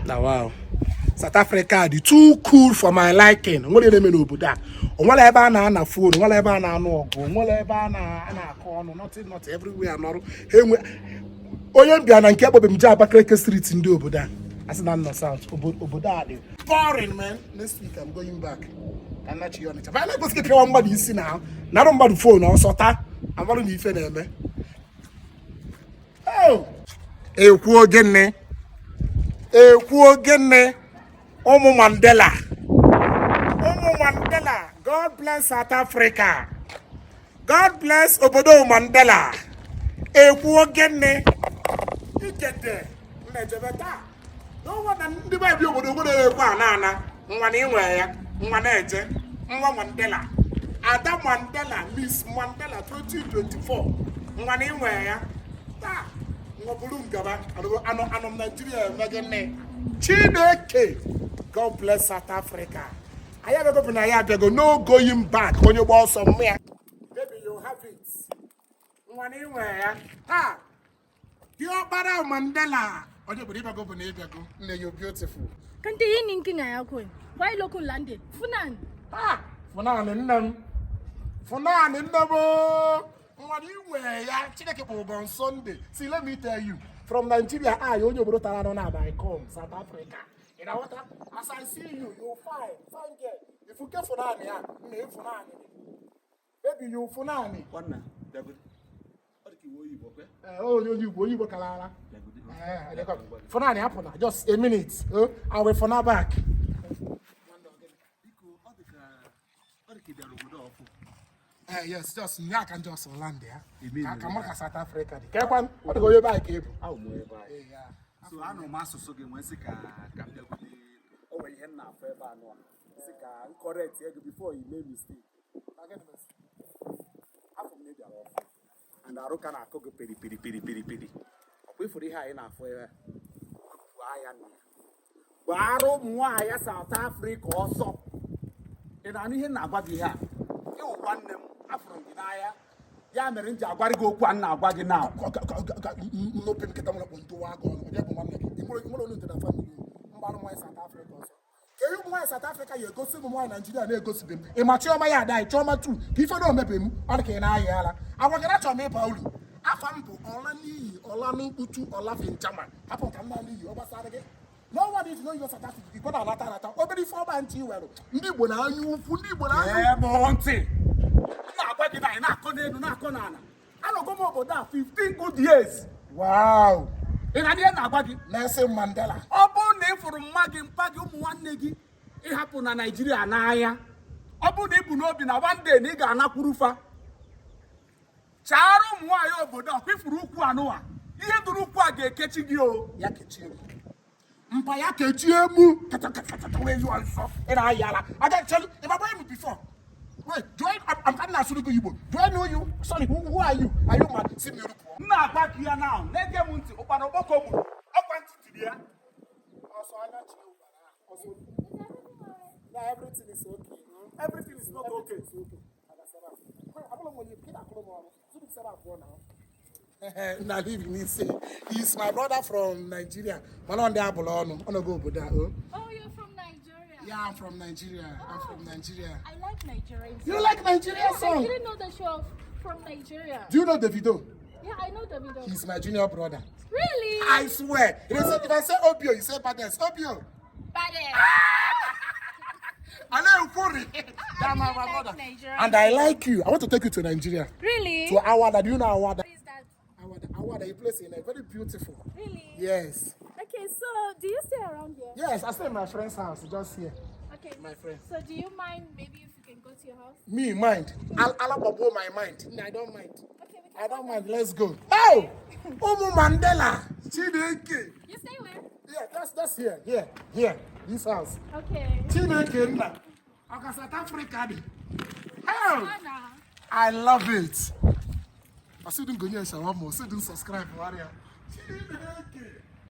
Na wow, South Africa dị too cool for my liking. Nwere na-eme n'obodo a, onwere ebe a na-ana phone, onwere ebe a na-anụ ọgụ, onwere ebe a na-akọ ọnụ. Nothing, nothing. Everywhere nọrụ ha enwe onye mbịa na nke akpọbe m jee Abakaliki street. Ndị obodo a asị na nọ South obodo a dị boring, man. Next week I'm going back ka nnachi ya Ọnịcha. Bana ekwesịghị pịawa mmadụ isi na narụ mmadụ phone ọsọ taa amarụ na ife na-eme. Oh! Ekwuo gịnị? Ekwuo gịnị? Ụmụ Mandela, ụmụ Mandela, God bless South Africa, God bless obodo Mandela. Ekwuo gịnị? Ikete nnejebe taa n'ụwa na ndị be bi obodo nwere ekwe a na-ana nwa na inwe ya nwa na-eje nwa Mandela, Ada Mandela, Miss Mandela 2024, nwa na inwe ya taa nwa buru ngaba anọ anọ m Naijiria eme gịnị? Chineke, God bless South Africa. Anyị abịago bụ na ya abịago, no going back. Onye gba ọsọ mmụ ya. Baby, you have it, nwa na inwe ya taa. Diọkpara Mandela, onye obodo ịbịago bụ na ịbịago. Nne, you beautiful. Kanti yini inkinga yakho wena? Why lokhu ulande? Funani? Ah, funani nne m, funani nne m ooo. Nwa na inwe ya. Chineke kpọrọ gị on Sunday. See, let me tell you, from Nigeria, I onye obodo tara anụ na I come South Africa. Ị na-aghọta? As I see you, you fine, fine girl. If you get funani ya nna, funani, baby, you funani. Nwanna, bịagodi. Ọ dị ka iwe oyibo kwe. Eh, onye Igbo, onye Igbo kara ara. Bịagodi. Eh, funani hapụ na just a minute. Oh, I will funa back. Biko, ọ dị ka ị bịara obodo ọfụ. Eh, yes, just nya ka just land ya. Eme Ka mara ka South Africa dị. Kekwan, ọ dị ka onye be anyị ka ị bụ. Ahụ m ebe anyị. Eh, ya. So anụ m asụsụ gị nwee sị ka m bịagodi. O nwere ihe m na-afụ ebe anụ a. Sị ka m correct ego before you make mistake. Afọ m na ị bịara ọfụ. And arụ ka na-akụ gị peri peri peri peri peri. Ọkwa ifuru ihe anyị na-afụ ebe a. Wepụ anya na ya. Gbara ụmụ nwaanyị South Africa ọsọ. Ị na-anụ ihe m na-agwa gị ihe a? Ịwụ nwanne m, afụrụ m gị n'anya. Ya mere m ji agwarị gị okwu a m na-agwa gị na Nnope nkịta nwere kpọ ntụwa agụ ọnụ. Onye bụ nwanne gị? Ị nwere onye na family mgbarụ nwaanyị South Africa ọsọ? Ka ihe ụmụ nwaanyị South Africa ya egosi ụmụ nwaanyị Naijiria na-egosibe m. Ị ma Chioma ya ada Chioma tu ka ife na omebe m. Ọ dị ka ị na-ayị ara agwa gị na achọrọ m ịba uru. Afa m bụ Ọla n'iyi Ọla n'Ukputu Ọla Finchama. Hapụ ka m na n'iyi ọ gbasara gị. No one is know you South Africa. Igbo na-anata anata obere ife ọgba ntị iwerụ. Ndị Igbo na-anya ukwu, ndị Igbo na-anya Gee m ntị. M na-agwa gị na anyị na-akọ n'elu na-akọ n'ala. Anọgo m obodo a 15 good years. Wow. Ị na ihe na-agwa gị? Nelson Mandela. Ọ bụrụ na ị fụrụ mma gị, mpa gị, ụmụ nwanne gị ịhapụ na Naijiria n'anya, ọ bụrụ na ị bụ n'obi na one day na ị ga-anakwuru fa, chaara ụmụ nwaanyị obodo a. Kwifuru ukwu anụwa, ihe dụrụ ukwu a ga-ekechi gị o. Ya kechie m mpa, ya kechie mụ katakatata wee yụọ nsọ. Ị na-ayị ala aga chelu. Ị ma m before? Wait, do I I'm kind of asụrụ gị Igbo. Do I know you? Sorry, who are you? Are you mad? Si m iru pụọ. M na-agwa gị ya na na-ege m ntị. Ụkpana okpoko gburu ọkwa ntị tiri ya. Ọsọ anya chi ụbara ọsọ. Na everything is okay, no? Everything is not okay. Everything is okay. Abụrụ m onye kịta akụrụ m ọrụ tupu sara abụọ na na live in ise. He's my brother from Nigeria. Mana ọ ndị abụrụ ọnụ ọnọgo obodo a o. Oh, you're from Nigeria. Yeah, I'm from Nigeria. I'm from Nigeria. I like Nigerian. You like Nigerian Yeah, I song? didn't know that you're from Nigeria. Do you know Davido? Yeah, I know Davido. He's my junior brother. Really? I swear. If I say Obio, you say baddest. Obio. Badass. I know Furi. That's my really like brother. Nigerian. And I like you. I want to take you to Nigeria. Really? To Awada. Do you know Awada? What is that? Awada. Awada, a place in there. Very beautiful. Really? Yes. Okay, so do you stay around here? Yes, I stay in my friend's house, just here. Okay. My friend. So do you mind maybe if you can go to your house? Me, mind. I'll my mind. I don't mind. Okay, we can I go don't there. Mind. Let's go. Oh! Umu Mandela. Chineke. You stay where? Yeah, that's here. Here. Here. This house. Okay. Chineke nna. Ọka South Africa dị. Oh! Anna. I love it. Ọsịdị ngonye shawarma, ọsịdị subscribe warịa. Chineke.